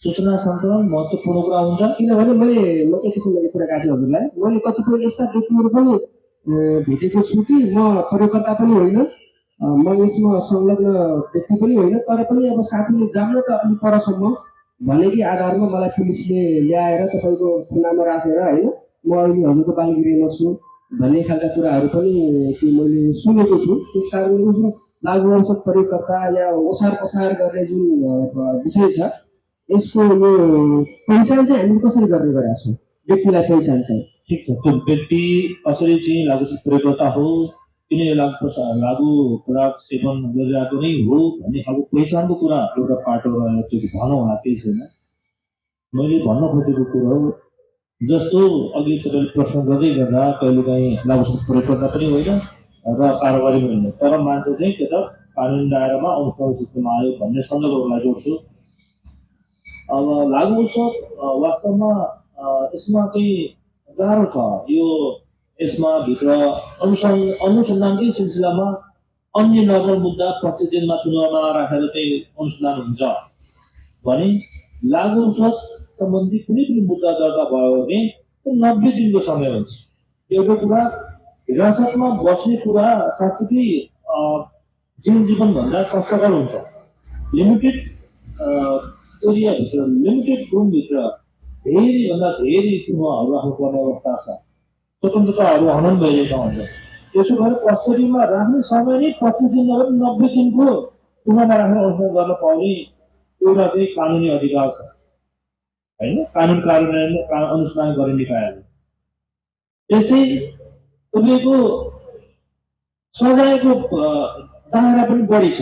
सूचना सङ्कलन महत्त्वपूर्ण कुरा हुन्छ। किनभने म एक किसिमले कुरा काटेँ हजुरलाई। मैले कतिपय यस्ता व्यक्तिहरू पनि भेटेको छु कि म प्रयोगकर्ता पनि होइन म यसमा संलग्न व्यक्ति पनि होइन तर पनि अब साथीले जान्न त अलिक परसम्म भनेकै आधारमा मलाई पुलिसले ल्याएर तपाईँको थुनामा राखेर होइन म अहिले हजुरको बालगिरीमा छु भन्ने खालका कुराहरू पनि त्यो मैले सुनेको छु। त्यस कारणले जुन लागु औषध प्रयोगकर्ता या ओसार पसार गर्ने जुन विषय छ यसको यो पहिचान चाहिँ हामीले कसरी गर्ने गरेका छौँ? व्यक्तिलाई पहिचान चाहिँ ठिक छ, त्यो व्यक्ति कसरी चाहिँ लागु प्रयोगकर्ता हो, किन यो लागु पदार्थ सेवन गरिरहेको नै हो भन्ने खालको पहिचानको कुरा एउटा पाटो रहेर त्यो भनौँ होला, केही छैन। मैले भन्न खोजेको कुरो हो, जस्तो अघि तपाईँले प्रश्न गर्दै गर्दा कहिलेकाहीँ लागु प्रयोगकर्ता पनि होइन र कारोबारी पनि होइन, तर मान्छे चाहिँ के त कानुन दायरामा अनुष्ठान सिस्टममा आयो भन्ने सन्दर्भलाई जोड्छु। अब लागु उत्सव वास्तवमा यसमा चाहिँ गाह्रो छ। यो यसमा भित्र अनुसन्धानकै सिलसिलामा अन्य नर्मल मुद्दा 25 दिनमा चुनावमा राखेर चाहिँ अनुसन्धान हुन्छ भने लागु उत्सव सम्बन्धी कुनै पनि मुद्दा दर्ता भयो भने 90 दिनको समय हुन्छ। एउटा कुरा हिरासतमा बस्ने कुरा साँच्चै जेल जीवनभन्दा कष्टकर हुन्छ। लिमिटेड एरियाभित्र, लिमिटेड रुमभित्र धेरैभन्दा धेरै चुनावहरू राख्नुपर्ने अवस्था छ, स्वतन्त्रताहरू हनन भइरहेका हुन्छ। त्यसो भएर कस्टडीमा राख्ने समय नै 25 दिन नभए 90 दिनको चुनावमा राखेर अनुसन्धान गर्न पाउने एउटा चाहिँ कानुनी अधिकार छ होइन, कानुन कार्यान्वयन अनुसन्धान गर्ने निकायहरू। त्यस्तै तपाईँको सजायको दायरा पनि बढी छ।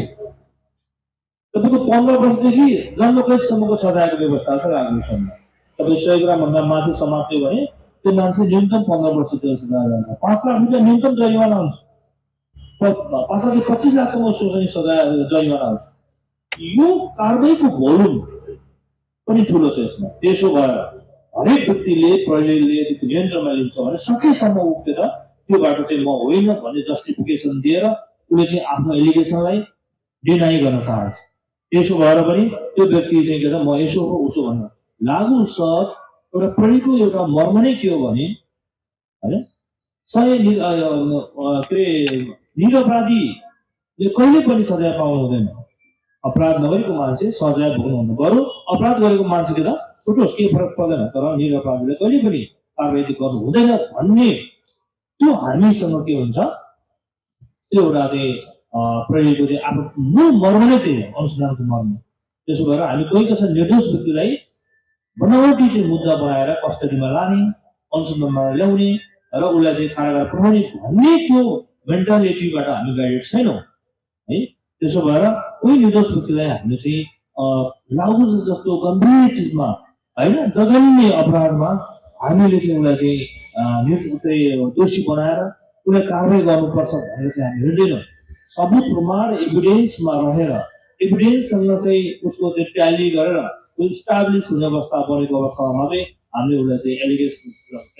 तपाईँको 15 वर्षदेखि जन्मकैदसम्मको सजायको व्यवस्था छ लागु उत्सवमा। तपाईँ 100 ग्रामभन्दा माथि समात्यो भने त्यो मान्छे न्यूनतम 15 वर्ष जेल सजाय जान्छ, 5 लाख रुपियाँ न्यूनतम जरिवाना हुन्छ, 5 लाख 25 लाखसम्म उसको चाहिँ सजाय जरिवाना हुन्छ। यो कारबाहीको भोल्युम पनि ठुलो छ यसमा। त्यसो भएर हरेक व्यक्तिले प्रहरीले यदि नियन्त्रणमा लिन्छ भने सकेसम्म उठेर त्यो बाटो चाहिँ म होइन भन्ने जस्टिफिकेसन दिएर उसले चाहिँ आफ्नो एलिगेसनलाई डिनाइ गर्न चाहन्छ। त्यसो भएर पनि त्यो व्यक्ति चाहिँ के त म यसो हो उसो भन्नु। लागु उत्सव एउटा प्रहरीको एउटा मर्म नै के हो भने होइन, निरपराधीले कहिले पनि सजाय पाउनु हुँदैन। अपराध नगरेको मान्छे सजाय भोग्नु हुँदैन, बरु अपराध गरेको मान्छे के त छुटोस्, केही फरक पर्दैन, तर निरपराधीले कहिले पनि कारबाही गर्नु हुँदैन भन्ने त्यो हामीसँग के हुन्छ, त्यो एउटा चाहिँ प्रहरीको चाहिँ आफ्नो मूल मर्म नै त्यही हो, अनुसन्धानको मर्म। त्यसो भएर हामी कोही कसै निर्दोष व्यक्तिलाई बनावटी चाहिँ मुद्दा बनाएर कस्टडीमा लाने, अनुसन्धानमा ल्याउने र उसलाई चाहिँ कारागार पठाउने भन्ने त्यो मेन्टालिटीबाट हामी गाइडेड छैनौँ है। त्यसो भएर कोही निर्दोष व्यक्तिलाई हामीले चाहिँ लागु जस्तो गम्भीर चिजमा होइन, जघन्य अपराधमा हामीले चाहिँ उसलाई चाहिँ दोषी बनाएर उसलाई कारवाही गर्नुपर्छ भनेर चाहिँ हामी हिँड्दैनौँ। सबुत प्रमाण एभिडेन्समा रहेर एभिडेन्ससँग चाहिँ उसको चाहिँ ट्याली गरेर इस्टाब्लिस हुने अवस्था बनेको अवस्थामा मात्रै हामीले उसलाई चाहिँ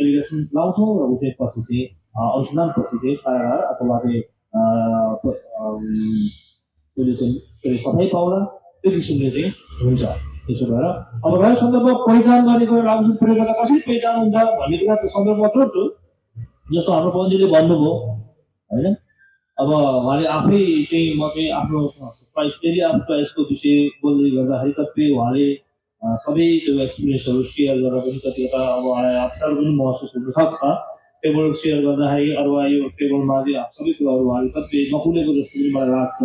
एलिगेसन लाउँछौँ र ऊ चाहिँ पछि चाहिँ अनुसन्धान पछि चाहिँ कारागार अथवा चाहिँ उसले चाहिँ सफाइ पाउला, त्यो किसिमले चाहिँ हुन्छ। त्यसो भएर अब रह्यो सन्दर्भ पहिचान गरेको लागु प्रयोगकर्ता कसरी पहिचान हुन्छ भन्ने कुरा त्यो सन्दर्भमा जोड्छु। जस्तो हाम्रो पञ्चीले भन्नुभयो होइन, अब उहाँले आफै चाहिँ म चाहिँ आफ्नो चोइस एरिया अफ चोइसको विषय बोल्दै गर्दाखेरि कतिपय उहाँले सबै त्यो एक्सपिरियन्सहरू सेयर गरेर पनि कतिवटा अब अप्ठ्यारो पनि महसुस हुन सक्छ। टेबल सेयर गर्दाखेरि अथवा यो टेबलमा चाहिँ सबै कुराहरू उहाँले कतिपय नकुलेको जस्तो पनि मलाई लाग्छ।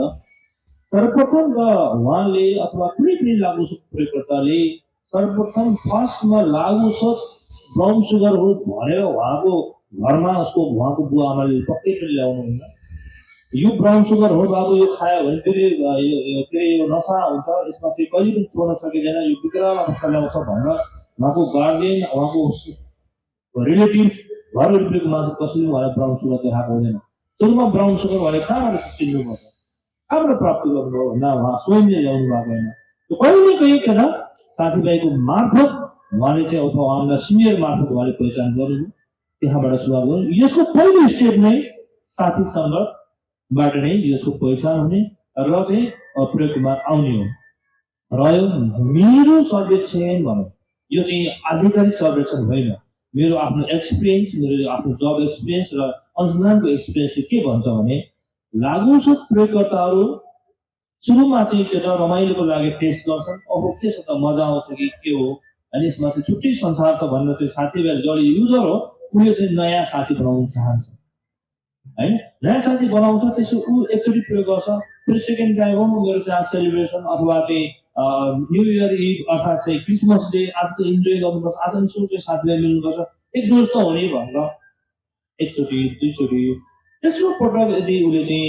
सर्वप्रथम र उहाँले अथवा कुनै पनि लागु प्रयोगकर्ताले सर्वप्रथम फर्स्टमा लागु ब्राउन सुगर हो भनेर उहाँको घरमा उहाँको बुवा आमाले पक्कै पनि ल्याउनुहुन्न। यो ब्राउन सुगर हो बाबु, यो खायो भने फेरि यो नसा हुन्छ, यसमा चाहिँ कहिले पनि छोड्न सकिँदैन, यो विकराल अवस्था ल्याउँछ भनेर उहाँको गार्जियन, उहाँको रिलेटिभ्स, घर वरिपरिको मान्छे कसैले उहाँलाई ब्राउन सुगर देखाएको हुँदैन। सुरुमा ब्राउन सुगर उहाँले कहाँबाट चिन्नुपर्छ, कहाँबाट प्राप्त गर्नुभयो भन्दा उहाँ स्वयंले ल्याउनु भएको होइन। कहिले कहीँ के त साथीभाइको मार्फत उहाँले चाहिँ अथवा उहाँलाई सिनियर मार्फत उहाँले पहिचान गर्नुभयो, त्यहाँबाट सुरुवात गर्नु। यसको पहिलो स्टेप नै साथीसँगबाट नै यसको पहिचान हुने र चाहिँ प्रयोगमा आउने हो। रह्यो मेरो सर्वेक्षण भनौँ, यो चाहिँ आधिकारिक सर्वेक्षण होइन, मेरो आफ्नो एक्सपिरियन्स, मेरो आफ्नो जब एक्सपिरियन्स र अनुसन्धानको एक्सपिरियन्सले के भन्छ भने लागु प्रयोगकर्ताहरू सुरुमा चाहिँ के त रमाइलोको लागि टेस्ट गर्छन्, अब के छ त मजा आउँछ कि के हो, अनि यसमा चाहिँ छुट्टै संसार छ भनेर चाहिँ साथीभाइ जडी युजर हो उसले चाहिँ नयाँ साथी बनाउन चाहन्छ होइन, नयाँ साथी बनाउँछ, त्यसो ऊ एकचोटि प्रयोग गर्छ, फेरि सेकेन्ड टाइम हो मेरो चाहिँ सेलिब्रेसन अथवा चाहिँ न्यु इयर इभ अर्थात् चाहिँ क्रिसमस डे आज त इन्जोय गर्नुपर्छ, आज यसो चाहिँ साथीभाइ मिल्नुपर्छ एक डोज त हुने भनेर एकचोटि दुईचोटि तेस्रो पटक यदि उसले चाहिँ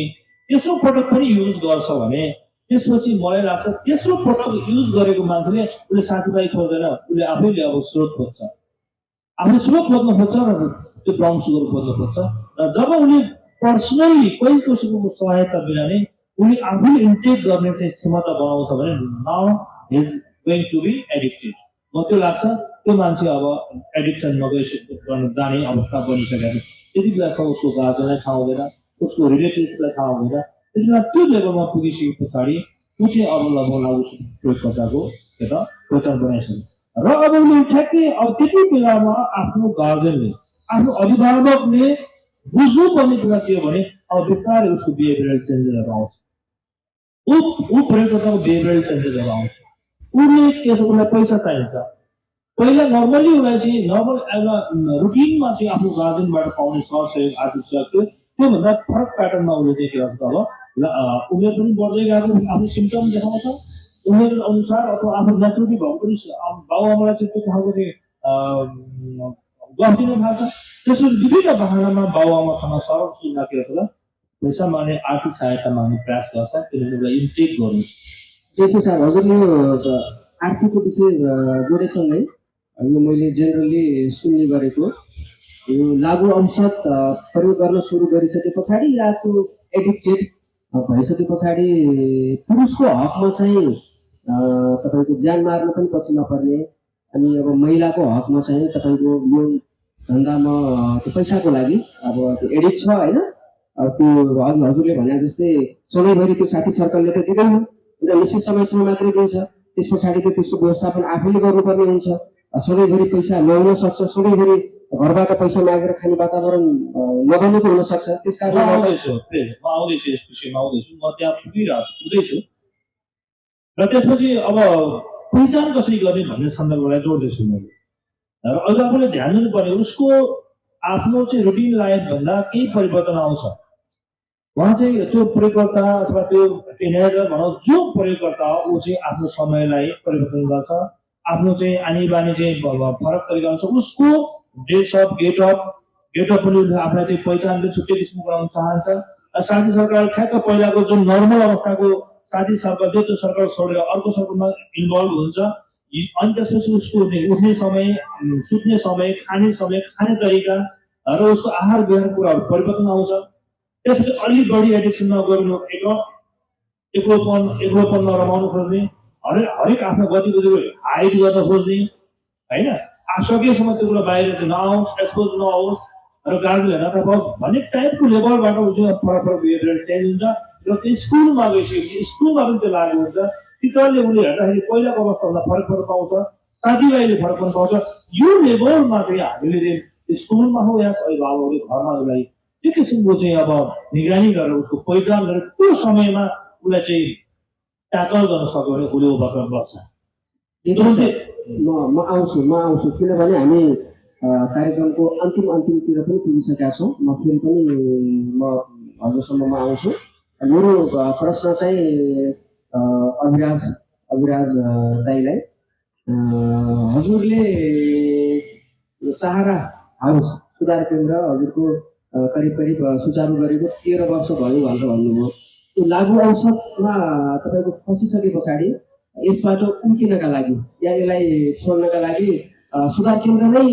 तेस्रो पटक पनि युज गर्छ भने त्यसपछि मलाई लाग्छ तेस्रो पटक युज गरेको मान्छेले उसले साथीभाइ खोज्दैन, उसले आफैले अब स्रोत खोज्छ, आफूले स्रोत खोज्न खोज्छ र त्यो ब्राउन सुगर खोज्न खोज्छ। र जब उसले पर्सनली कोही कसैको सहायता बिना नै उसले आफूले इन्टेक गर्ने चाहिँ क्षमता बनाउँछ भने now is going to be addicted. म त्यो लाग्छ त्यो मान्छे अब एडिक्सनमा गर्न जाने अवस्था बनिसकेको छ। त्यति बेलासम्म उसको गार्जियनलाई थाहा हुँदैन, उसको रिलेटिभ्सलाई थाहा हुँदैन। त्यति बेला त्यो लेभलमा पुगिसके पछाडि ऊ चाहिँ अब लगभग लागु प्रयोगकर्ताको एउटा पहिचान बनाइसक्यो। र अब उसले ठ्याक्कै अब त्यति बेलामा आफ्नो गार्जियनले आफ्नो अभिभावकले बुझ्नुपर्ने कुरा के हो भने अब बिस्तारै उसको बिहेभियरल चेन्जेसहरू आउँछ, ऊ प्रयोगकर्ताको बिहेभियरल चेन्जेसहरू आउँछ। उसले के छ, उसलाई पैसा चाहिन्छ। पहिला नर्मली उसलाई चाहिँ नर्मल एउटा रुटिनमा चाहिँ आफ्नो गार्जियनबाट पाउने सहयोग आर्थिक सहयोग थियो, त्योभन्दा फरक प्याटर्नमा उसले चाहिँ के गर्छ अब उमेर पनि बढ्दै गएको आफ्नो सिम्टम देखाउँछ, उमेर अनुसार अथवा आफ्नो नेचुरली भएको पनि बाबुआमालाई चाहिँ त्यो खालको चाहिँ गफ दिन थाल्छ। त्यसरी विभिन्न बहानामा बाबुआमासँग सरल सुन्दा के गर्छ, पैसा माग्ने आर्थिक सहायता माग्ने प्रयास गर्छ, किनभने उसलाई इन्टेक गर्नु। त्यसो सर हजुरले यो आर्थिकको विषय जोडेसँगै यो मैले जेनरली सुन्ने गरेको यो लागु औषध प्रयोग गर्न सुरु गरिसके पछाडि या त्यो एडिक्टेड भइसके पछाडि पुरुषको हकमा चाहिँ तपाईँको ज्यान मार्न पनि पछि नपर्ने, अनि अब महिलाको हकमा चाहिँ तपाईँको यो धन्दामा त्यो पैसाको लागि अब त्यो एडिक्ट छ होइन, अब त्यो अघि हजुरले भने जस्तै सधैँभरि त्यो साथी सर्कलले त दिँदैन, एउटा निश्चित समयसम्म मात्रै दिन्छ, त्यस पछाडि त त्यसको व्यवस्थापन आफैले गर्नुपर्ने हुन्छ। सधैँभरि पैसा नहुन सक्छ, सधैँभरि घरबाट पैसा मागेर खाने वातावरण नबनेको हुन सक्छ। त्यस म कारण आउँदैछु प्लिज, म आउँदैछु यस विषयमा आउँदैछु, म त्यहाँ पुगिरहेछु। र त्यसपछि अब पहिचान कसरी गर्ने भन्ने सन्दर्भलाई जोड्दैछु मैले। र अहिले आफूले ध्यान दिनुपर्ने उसको आफ्नो चाहिँ रुटिन लाइफ भन्दा केही परिवर्तन आउँछ। उहाँ चाहिँ त्यो प्रयोगकर्ता अथवा त्यो टिनेजर भनौँ जो प्रयोगकर्ता हो ऊ चाहिँ आफ्नो समयलाई परिवर्तन गर्छ, आफ्नो चाहिँ आनी बानी चाहिँ फरक तरिका हुन्छ। उसको ड्रेस अप गेटअप पनि आफूलाई चाहिँ पहिचानले छुट्टै किसिमको गराउन चाहन्छ। साथी सर्कल ठ्याक्क पहिलाको जुन नर्मल अवस्थाको साथी सर्कल थियो त्यो सर्कल छोडेर अर्को सर्कलमा इन्भल्भ हुन्छ। अनि त्यसपछि उसको उठ्ने समय, सुत्ने समय, खाने तरिका र उसको आहार विहार कुराहरू परिवर्तन आउँछ। त्यसपछि अलि बढी एडिक्सनमा गयो एक्लोपनमा रमाउनु खोज्ने, हरेक आफ्नो गतिविधिको हाइड गर्न खोज्ने होइन, सकेसम्म त्यो कुरा बाहिर चाहिँ नआओस्, एक्सपोज नहोस् र गार्जियनले हेर्न पाओस् भन्ने टाइपको लेभलबाट फरक बिहेभियर चेन्ज हुन्छ। र त्यो स्कुलमा गइसकेपछि स्कुलमा पनि त्यो लागु हुन्छ। टिचरले उसले हेर्दाखेरि पहिलाको अवस्थाभन्दा फरक पाउँछ, साथीभाइले फरक पाउँछ। यो लेभलमा चाहिँ हामीले चाहिँ स्कुलमा हो या अभिभावकले घरमा उसलाई त्यो किसिमको चाहिँ अब निगरानी गरेर उसको पहिचान गरेर त्यो समयमा उसलाई चाहिँ ट्याकल गर्न सक्यो भने उसले ओभरकम गर्छ। म आउँछु किनभने हामी कार्यक्रमको अन्तिमतिर पनि पुगिसकेका छौँ। म फेरि पनि म हजुरसम्म आउँछु। मेरो प्रश्न चाहिँ अभिराज दाईलाई, हजुरले सहारा हाउस सुधार केन्द्र हजुरको करिब सुचारू गरेको 13 वर्ष भयो भनेर भन्नुभयो। त्यो लागु औषधमा तपाईँको फसिसके पछाडि यसबाट उम्किनका लागि या यसलाई छोड्नका लागि सुधार केन्द्र नै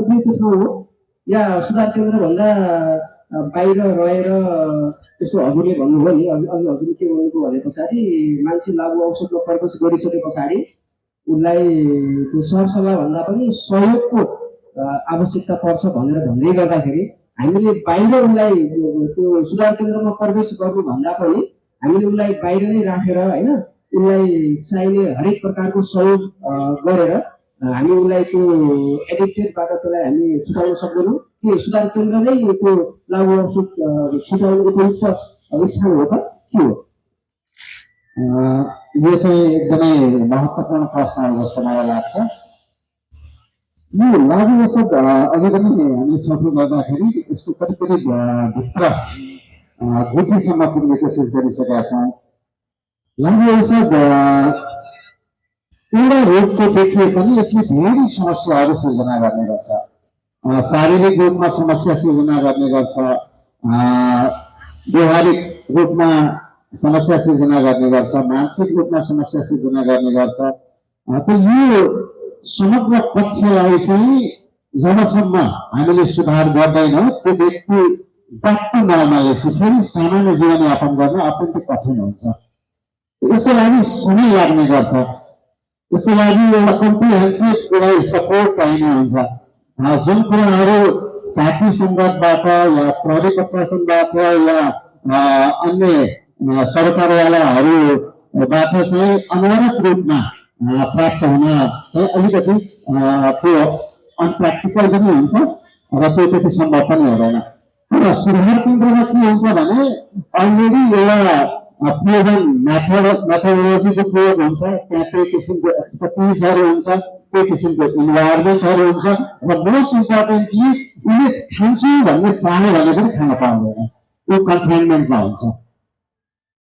उपयुक्त ठाउँ हो या सुधार केन्द्रभन्दा बाहिर रहेर त्यस्तो हजुरले भन्नुभयो नि अघि हजुरले के भन्नुभयो भने पछाडि मान्छे लागु औषधमा प्रवेश गरिसके पछाडि उसलाई त्यो सरसल्लाह भन्दा पनि सहयोगको आवश्यकता पर्छ भनेर भन्दै गर्दाखेरि हामीले बाहिर उसलाई त्यो सुधार केन्द्रमा प्रवेश गर्नु भन्दा पनि हामीले उसलाई बाहिर नै राखेर होइन, उसलाई चाहिने हरेक प्रकारको सहयोग गरेर हामी उसलाई त्यो एडिक्टेडबाट त्यसलाई हामी छुटाउन सक्दैनौँ कि सुधार केन्द्र नै त्यो लागु औषध छुटाउने उपयुक्त स्थान हो त के हो? यो चाहिँ एकदमै महत्त्वपूर्ण प्रश्न हो जस्तो मलाई लाग्छ। यो लागु औषध अघि पनि हामीले छलफल गर्दाखेरि यसको करिब भित्र गुठीसम्म पुग्ने कोसिस गरिसकेका छौँ। लागु औषध एउटा रोगको देखिए पनि यसले धेरै समस्याहरू सृजना गर्ने गर्छ। शारीरिक रूपमा समस्या सिर्जना गर्ने गर्छ, व्यवहारिक रूपमा समस्या सिर्जना गर्ने गर्छ, मानसिक रूपमा समस्या सिर्जना गर्ने गर्छ। त यो समग्र पक्षलाई चाहिँ जबसम्म हामीले सुधार गर्दैनौँ त्यो व्यक्ति ब्याक टु नर्मलले फेरि सामान्य जीवनयापन गर्न अत्यन्तै कठिन हुन्छ। यसको लागि समय लाग्ने गर्छ। यसको लागि एउटा कम्प्रिहेन्सिभ उसलाई सपोर्ट चाहिने हुन्छ। जुन कुराहरू साथी सङ्गतबाट या प्रहरी प्रशासनबाट या अन्य सरकारवालाहरूबाट चाहिँ अनवरत रूपमा प्राप्त हुन चाहिँ अलिकति त्यो अनप्र्याक्टिकल पनि हुन्छ र त्यो त्यति सम्भव पनि हुँदैन। तर सुधार केन्द्रमा के हुन्छ भने अलरेडी एउटा प्रोभन मेथोडोलोजीको प्रयोग हुन्छ, त्यहाँ त्यही किसिमको एक्सपर्टिजहरू हुन्छ, त्यही किसिमको इन्भाइरोमेन्टहरू हुन्छ र मोस्ट इम्पोर्टेन्टली उसले खान्छु भन्ने चाह्यो भने पनि खान पाउँदैन, त्यो कन्फाइनमेन्टमा हुन्छ।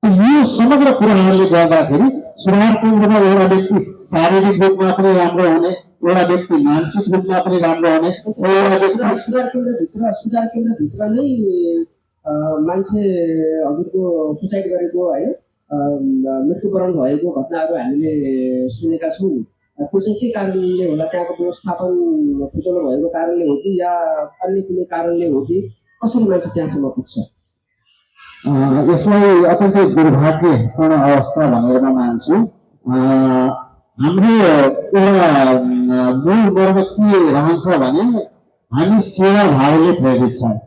यो समग्र कुराहरूले गर्दाखेरि सुधार केन्द्रमा एउटा व्यक्ति शारीरिक रूपमा पनि राम्रो हुने, एउटा व्यक्ति मानसिक रूपमा पनि राम्रो हुने, एउटा व्यक्ति सुधार केन्द्रभित्र नै मान्छे हजुरको सुसाइड गरेको है मृत्युवरण भएको घटनाहरू हामीले सुनेका छौँ। त्यो चाहिँ के कारणले होला? त्यहाँको व्यवस्थापन कुचलो भएको कारणले हो कि या अन्य कुनै कारणले हो कि कसरी मान्छे त्यहाँसम्म पुग्छ? यसलाई अत्यन्तै दुर्भाग्यपूर्ण अवस्था भनेर म मान्छु। हाम्रो एउटा मूल मर्म के रहन्छ भने हामी सेवा भावले प्रेरित छौँ।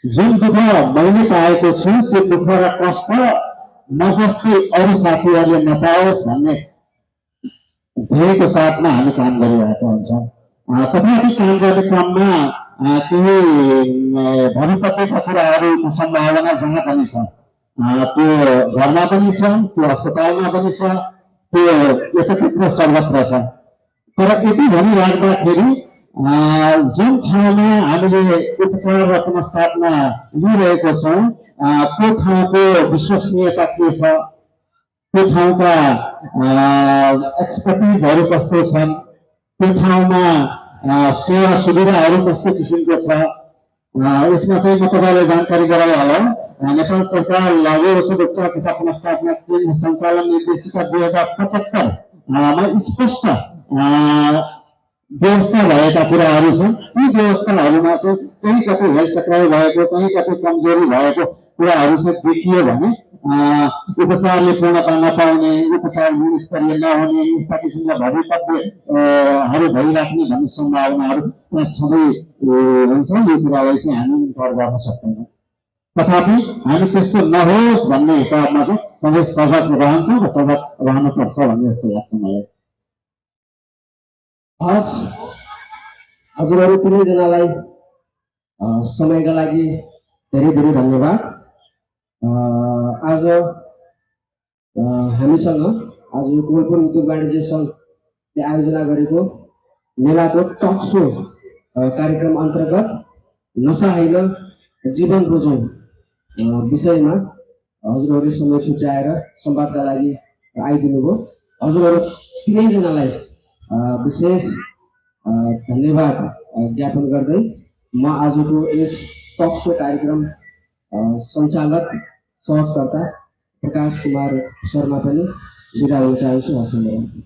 जुन दुःख मैले पाएको छु त्यो दुःख र कष्ट म जस्तै अरू साथीहरूले नपाओस् भन्ने ध्येयको साथमा हामी काम गरिरहेका हुन्छौँ। तथापि काम गर्ने क्रममा केही भविष्यका कुराहरूको सम्भावना जहाँ पनि छ, त्यो घरमा पनि छ, त्यो अस्पतालमा पनि छ, त्यो यतातिर सर्वत्र छ। तर यति भनिराख्दाखेरि जुन ठाउँमा हामीले उपचार र पुनर्स्थापना लिइरहेको छौँ त्यो ठाउँको विश्वसनीयता के छ, त्यो ठाउँका एक्सपर्टिजहरू कस्तो छन्, त्यो ठाउँमा सेवा सुविधाहरू कस्तो किसिमको छ, यसमा चाहिँ म तपाईँलाई जानकारी गराइहालौँ। नेपाल सरकार लागु औषध उपचार तथा पुनर्स्थापना केन्द्र सञ्चालन निर्देशिका 2075 मा स्पष्ट व्यवस्था भएका कुराहरू छन्। ती व्यवस्थाहरूमा चाहिँ कहीँ कतै हेल्थ चक्राइ भएको, कहीँ कतै कमजोरी भएको कुराहरू चाहिँ देखियो भने उपचारले पूर्णता नपाउने, उपचार गुणस्तरीय नहुने, यस्ता किसिमका भविष्यहरू भइराख्ने भन्ने सम्भावनाहरू त्यहाँ छँदै हुन्छ। यो कुरालाई चाहिँ हामी इन्कार गर्न सक्दैनौँ। तथापि हामी त्यस्तो नहोस् भन्ने हिसाबमा चाहिँ सधैँ सजग रहन्छौँ र सजग रहनुपर्छ भन्ने जस्तो लाग्छ मलाई। हस्, हजुरहरू तिनैजनालाई समयका लागि धेरै धेरै धन्यवाद। आज हामीसँग आज कोलपुर उद्योग वाणिज्य सङ्घले आयोजना गरेको मेलाको टक सो कार्यक्रम अन्तर्गत नसा होइन जीवन रोजौँ विषयमा हजुरहरूले समय छुट्याएर संवादका लागि आइदिनु भयो। हजुरहरू तिनैजनालाई विशेष धन्यवाद ज्ञापन गर्दै म आजको यस टक सो कार्यक्रम सञ्चालक सहजकर्ता प्रकाश कुमार शर्मा पनि बिदा हुन चाहन्छु। हस्, धन्यवाद।